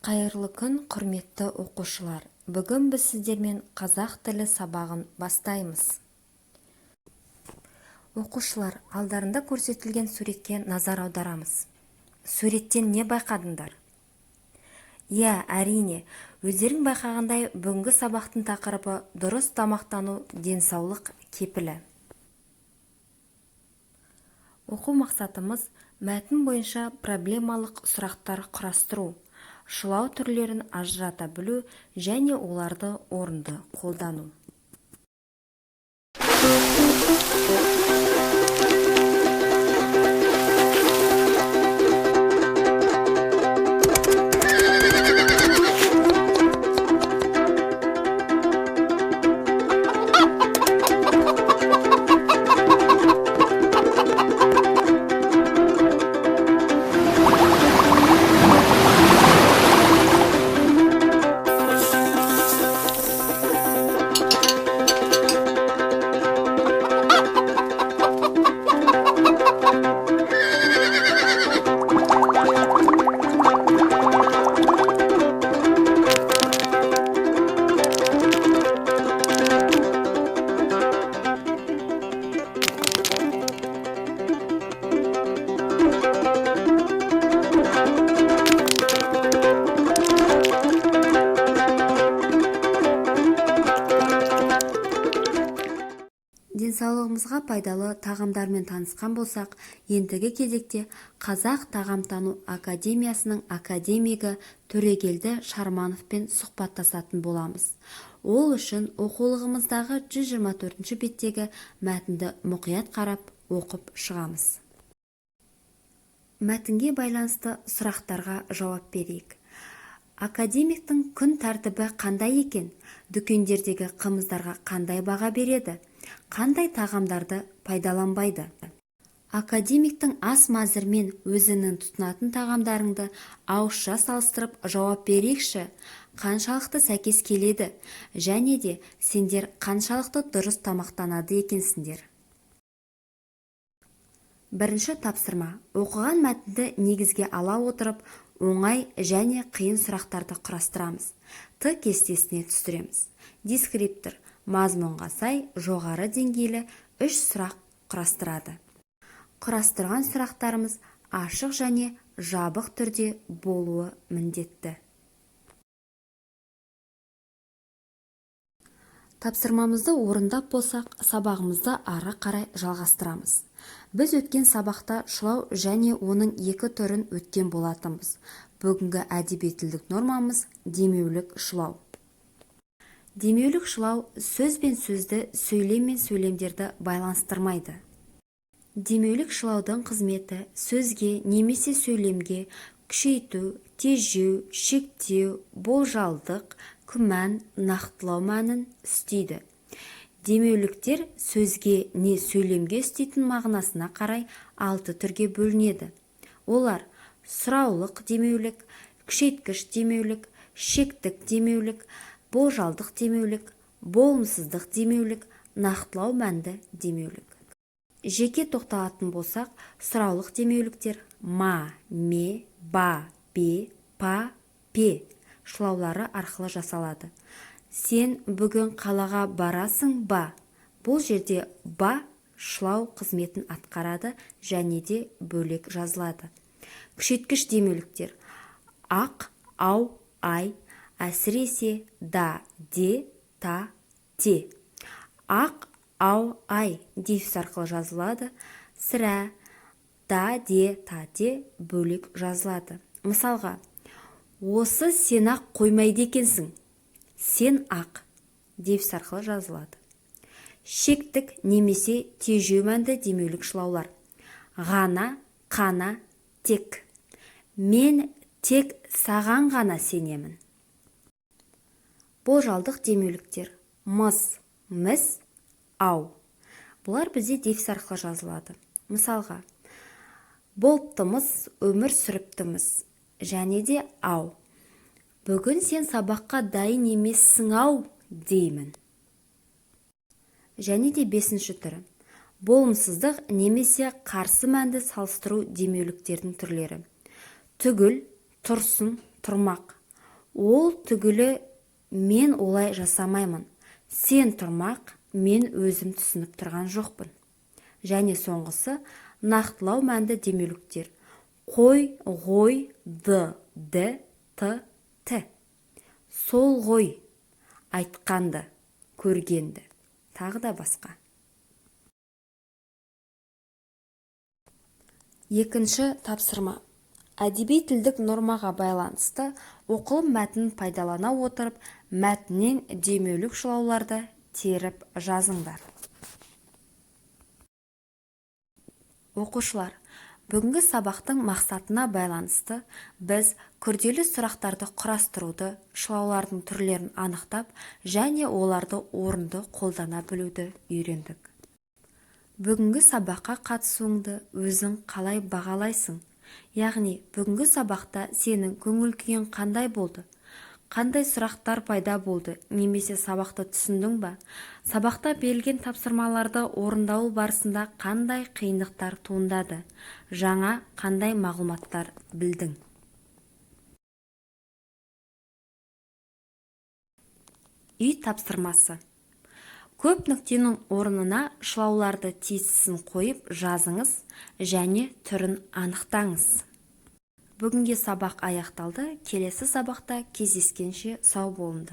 Қайырлы күн, құрметті оқушылар! Бүгін біз сіздермен қазақ тілі сабағын бастаймыз. Оқушылар, алдарында көрсетілген суретке назар аударамыз. Суреттен не байқадыңдар? Иә, әрине, өздерің байқағандай, бүгінгі сабақтың тақырыбы: дұрыс тамақтану – денсаулық кепілі. Оқу мақсатымыз: мәтін бойынша проблемалық сұрақтар құрастыру, шылау түрлерін ажырата білу және оларды орынды қолдану. Денсаулығымызға пайдалы тағамдармен танысқан болсақ, ендігі кезекте Қазақ тағамтану академиясының академигі Төрегелді Шармановпен сұхбаттасатын боламыз. Ол үшін оқулығымыздағы 124 беттегі мәтінді мұқият қарап, оқып шығамыз. Мәтінге байланысты сұрақтарға жауап берейік. Академиктің күн тәртібі қандай екен? Дүкендердегі қымыздарға қандай баға береді? Қандай тағамдарды пайдаланбайды? Академиктің ас мәзірімен өзіңнің тұтынатын тағамдарыңды ауызша салыстырып жауап берейікші. Қаншалықты сәйкес келеді және де сендер қаншалықты дұрыс тамақтанады екенсіңдер? Бірінші тапсырма: оқыған мәтінді негізге ала отырып, оңай және қиын сұрақтарды құрастырамыз, Т кестесіне түсіреміз. Дескриптор мазмұнға сай жоғары деңгейлі үш сұрақ құрастырады. Құрастырған сұрақтарымыз ашық және жабық түрде болуы міндетті. Тапсырмамызды орындап болсақ, сабағымызды ары қарай жалғастырамыз. Біз өткен сабақта шылау және оның екі түрін өткен болатынбыз. Бүгінгі әдеби тілдік нормамыз – демеулік шылау. Демеулік шылау сөз бен сөзді, сөйлем мен сөйлемдерді байланыстырмайды. Демеулік шылаудың қызметі сөзге немесе сөйлемге күшейту, тежеу, шектеу, болжалдық, күмән, нақтылау мәнін үстейді. Демеуліктер сөзге не сөйлемге үстейтін мағынасына қарай алты түрге бөлінеді. Олар: сұраулық демеулік, күшейткіш демеулік, шектік демеулік, болжалдық демеулік, болымсыздық демеулік, нақтылау мәнді демеулік. Жеке тоқталатын болсақ, сұраулық демеуліктер ма, ме, ба, бе, па, пе шылаулары арқылы жасалады. Сен бүгін қалаға барасың ба? Бұл жерде ба шылау қызметін атқарады және де бөлек жазылады. Күшейткіш демеуліктер: ақ, ау, ай, әсіресе да, де, та, те. Ақ, ау, ай дефис арқылы жазылады, сірә, да, де, та, те бөлек жазылады. Мысалға, осы сен ақ қоймайды екенсің. Сен ақ дефис арқылы жазылады. Шектік немесе тежеу мәнді демеулік шылаулар: ғана, қана, тек. Мен тек саған ғана сенемін. Болжалдық демеуліктер: мыс, міс, ау. Бұлар бізде дефис арқылы жазылады. Мысалға, болыптымыз, өмір сүріптіміз және де ау. Бүгін сен сабаққа дайын емессің ау деймін. Және де бесінші түрі – болымсыздық немесе қарсы мәнді салыстыру демеуліктердің түрлері: түгіл, тұрсын, тұрмақ. Ол түгілі мен олай жасамаймын, сен тұрмақ, мен өзім түсініп тұрған жоқпын. Және соңғысы нақтылау мәнді демеуліктер. Қой, ғой, д, д, т, т. Сол ғой, айтқанды, көргенді, тағы да басқа. Екінші тапсырма. Әдеби тілдік нормаға байланысты оқылым мәтінін пайдалана отырып, мәтіннен демеулік шылауларды теріп жазыңдар. Оқушылар, бүгінгі сабақтың мақсатына байланысты біз күрделі сұрақтарды құрастыруды, шылаулардың түрлерін анықтап және оларды орынды қолдана білуді үйрендік. Бүгінгі сабаққа қатысуыңды өзің қалай бағалайсың? Яғни, бүгінгі сабақта сенің көңіл-күйің қандай болды? Қандай сұрақтар пайда болды? Немесе сабақты түсіндің ба? Сабақта берілген тапсырмаларды орындалу барысында қандай қиындықтар туындады? Жаңа қандай мағлұматтар білдің? Үй тапсырмасы. Көп нүктенің орнына шылауларды тиістісін қойып жазыңыз және түрін анықтаңыз. Бүгінге сабақ аяқталды. Келесі сабақта кездескенше сау болыңдар.